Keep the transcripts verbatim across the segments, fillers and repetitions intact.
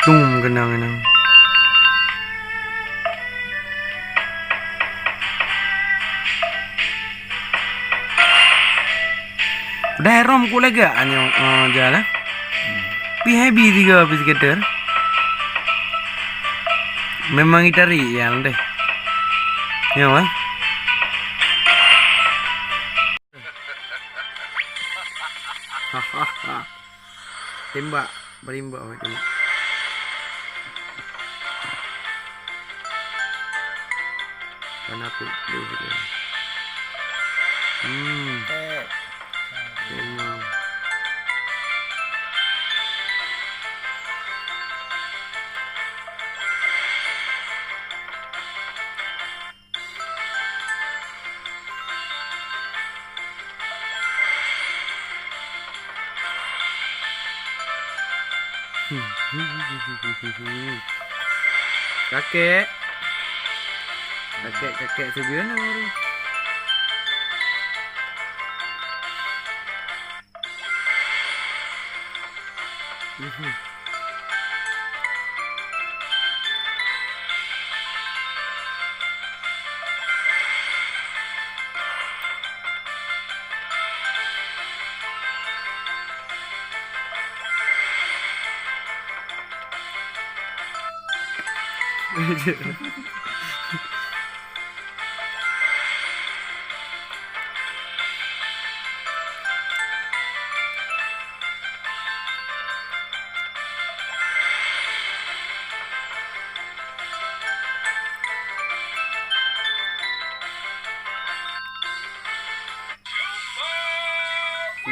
Tum keunong-keunong. Udah rom ku lagak anyong, eh, jalan. Pi heavy tiga pi skater. Memang itarik ya deh. Ya, wah. Hahaha. Tembak, berimbak awak tembak. Kana tu, tu, tu. Hmm. Tembak. Kakek. Kakek, kakek sebenarnya.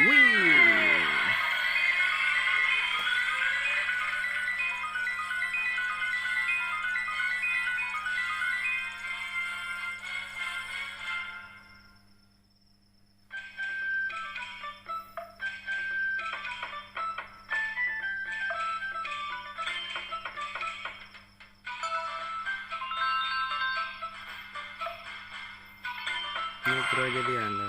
Wih. Ini pro jadi anda.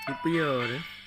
Ipiôh deh.